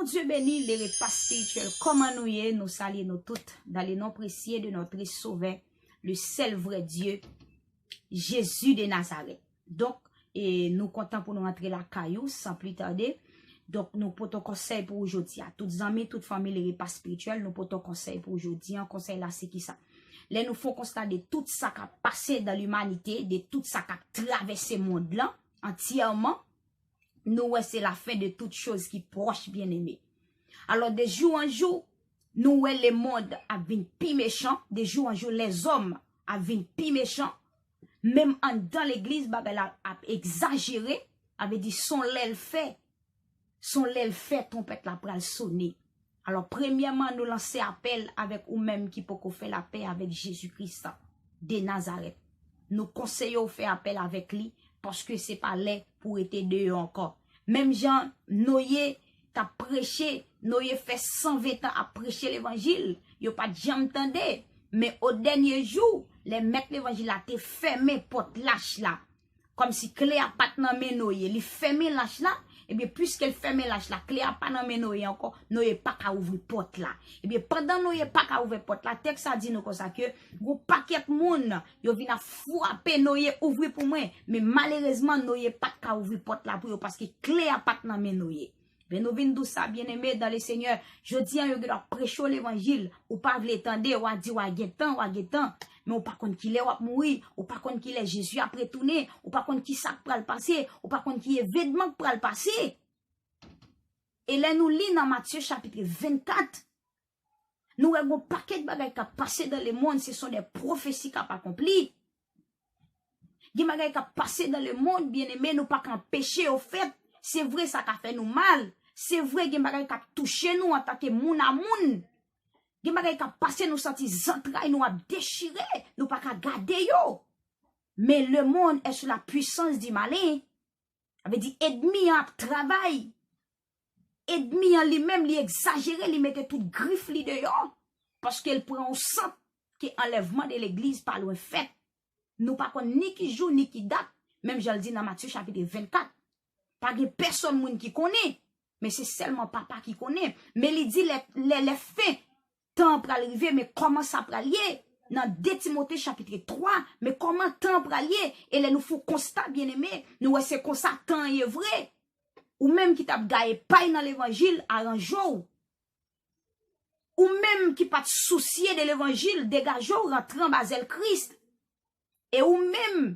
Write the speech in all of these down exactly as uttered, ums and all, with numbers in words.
Dieu béni les repas spirituels. Kòman nou ye? Nou salye nou tout dans le nom précieux de notre Sauveur, le seul vrai Dieu, Jésus de Nazareth. Donk, e, nou kontan pou nou rantre lakay ou san pli tande. Donk, nou pote yon konsèy pou ou jodi a. Tout zanmi, tout fanmi, le repas spirituel, nou pote yon konsèy pou ou jodi a. Konsèy la, se ki sa? Lè nou fè yon konsta de tout sa k ap pase dans l'humanité, de tout sa k ap travèse mond lan antyèman, nou wè se la fin de tout chose ki pwòch, byeneme. Alò, de jou an jou, nou wè lemonn ap vin pi mechan, de jou an jou, lèzòm ap vin pi mechan. Menm anndan legliz, bagay la ap egzajere, sa vle di se yon lè l fè, se yon lè l fè, twonpèt la pral sone. Alò, premyèman, nou lanse apèl avèk ou menm ki poko fè lapè avèk Jezi Kris de Nazarèt. Nou konseye w fè apèl avèk li, paske se pa lè pou w rete deyò ankò. Menm jan Noye t ap preche, Noye fè san ven tan ap preche levanjil, yo pa t janm tande. Men o dènye jou, lè mèt levanjil la te fèmen pòt lach la, kòmsi kle a pa t nan men Noye, li fèmen lach la, ebyen, piske l fèmen lach la, kle a pa nan men Noye ankò, Noye pa ka ouvri pòt la. Ebyen, pandan Noye pa ka ouvri pòt la, tèks la di nou konsa ke gon pakèt moun, yo vin ap frape Noye, ouvri pou mwen. Men malerezman, Noye pa t ka ouvri pòt la pou yo, paske kle a pa t nan men Noye. Men nou vin di w sa, byeneme dans le Seigneur, jodi a, yo gen dwa preche w levanjil, ou pa vle tande, w a di w a gen tan, w a gen tan, men ou pa konn kilè w ap mouri, ou pa konn kilè Jezi ap retounen, ou pa konn ki sa k pral pase, ou pa konn ki evenman k pral pase. E lè nou li nan Matye chapit vennkat, nou wè gon pakèt bagay k ap pase dans le monde, ce sont des prophéties k ap akonpli. Gen bagay k ap pase dans le monde, byeneme, nou pa ka anpeche yo fèt. Se vre, sa ka fè nou mal. Se vre, gen bagay k ap touche nou antanke moun a moun. Gen bagay k ap pase, nou santi zantray nou ap dechire, nou pa ka gade yo. Men le monde est sous la puissance du malin. Sa vle di, ènmi an ap travay. Ènmi an li menm, li egzajere, li mete tout grif li deyò. Paske l pran yon sant ke anlèvman de legliz pa lwen fèt. Nou pa konn ni ki jou, ni ki dat, menm jan l di nan Matye chapit vennkat. Pa gen pèsonn moun ki konnen, men se sèlman Papa ki konnen. Men li di lè, lè, lè fen tan an pral rive, men kòman sa pral ye? Nan de Timote chapit twa, men kòman tan an pral ye? E lè nou fè yon konsta, byeneme, nou wè se konsa tan an ye vre. Ou menm ki t ap gaye pay nan levanjil, aranje w. Ou menm ki pa t sousye de levanjil, degaje w, rantre anba zèl Kris. E ou menm,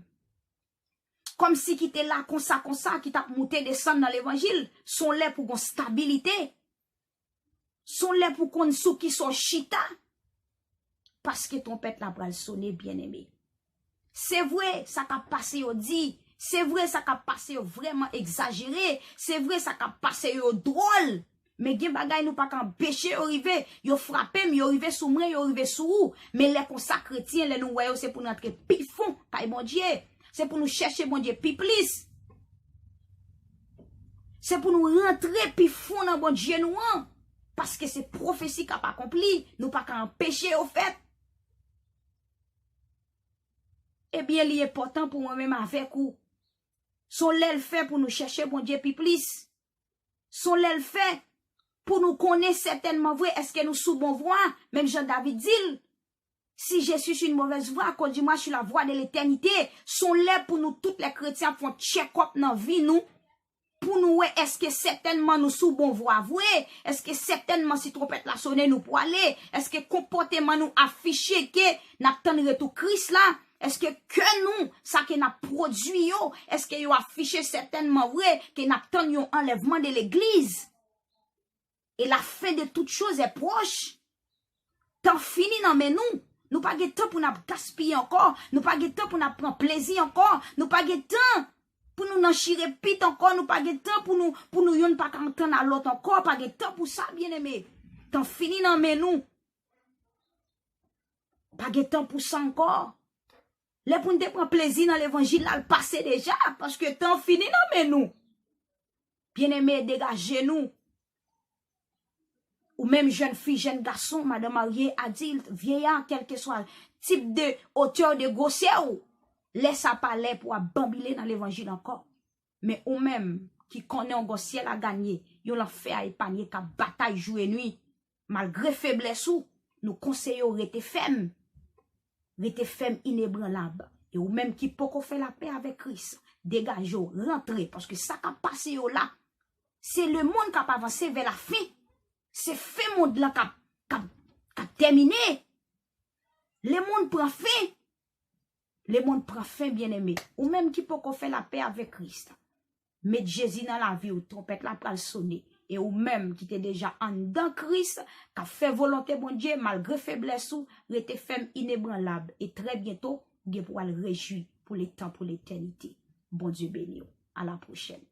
kòmsi ki te la konsa, konsa, ki t ap moute desann nan levanjil, se yon lè pou gon stabilite. Se yon lè pou konn sou ki sa w chita. Paske twonpèt la pral sone, byeneme. Se vre, sa k ap pase yo di. Se vre, sa k ap pase yo vrèman egzajere. Se vre, sa k ap pase yo dwòl. Men gen bagay nou pa ka anpeche yo rive. Yo frape m, yo rive sou mwen, yo rive sou ou. Men lè konsa, kretyen, lè nou wè yo, se pou nou antre pi fon kay Bondye. Se pou nou chèche Bondye pi plis. Se pou nou rantre pi fon nan Bondye nou an. Paske se pwofesi k ap akonpli, nou pa ka anpeche yo fèt. Ebyen, li enpòtan pou mwen menm avèk ou. Se yon lè l fè pou nou chèche Bondye pi plis. Se yon lè l fè pou nou konnen sètènman vre èske nou sou bon vwa, menm jan David di l. Si je suis sur une mauvaise voie, conduis-moi sur la voie de l'éternité. Se yon lè pou nou tout lè kretyen ap fè yon check-up nan vi nou, pou nou wè èske sètènman nou sou bon vwa vre, èske sètènman si twonpèt la sone nou pwale, èske konpòteman nou afiche ke n ap tann retou Kris la, èske kè nou, sa ke n ap pwodui yo, èske yo afiche sètènman vre ke n ap tann yon anlèvman de legliz? Et la fin de toutes choses est proche. Tan fini nan men nou. Nou pa gen tan pou n ap gaspiye ankò. Nou pa gen tan pou n ap pran plezi ankò. Nou pa gen tan pou nou nan chire pit ankò. Nou pa gen tan pou nou, pou nou yonn pa ka antann a lòt ankò. Pa gen tan pou sa, byeneme. Tan fini nan men nou. Pa gen tan pou sa ankò. Lè pou n te pran plezi nan levanjil la, l pase deja, paske tan fini nan men nou. Byeneme, degaje nou. Ou menm jèn fi, jèn gason, madanm marye, adilt, vyeya, kèlkeswa tip de otè, de gwosè w, lè sa pa lè pou w ap banbile nan levanjil ankò. Men ou menm ki konnen w gon syèl a ganye, Yon lanfè a epanye k ap batay jou e nwi. Malgre feblès ou, nou konseye w rete fèm. Rete fèm, inebranlab. E ou menm ki poko fè lapè avèk Kris, degaje w, rantre, paske sa k ap pase yo la, se lemonn k ap avanse vè lafen. Se fen mond lan k ap, k ap, k ap tèmine. Lemonn pran fen. Lemonn pran fen, byeneme. Ou menm ki poko fè lapè avèk Kris, met Jezi nan lavi w, twonpèt la pral sone. E ou menm ki te deja anndan Kris, k ap fè volonte Bondye, malgre feblès ou, rete fèm, inebranlab. E trè byento, ou gen pou al rejwi pou letan, pou letènite. Bondye beni w. A la pwochèn.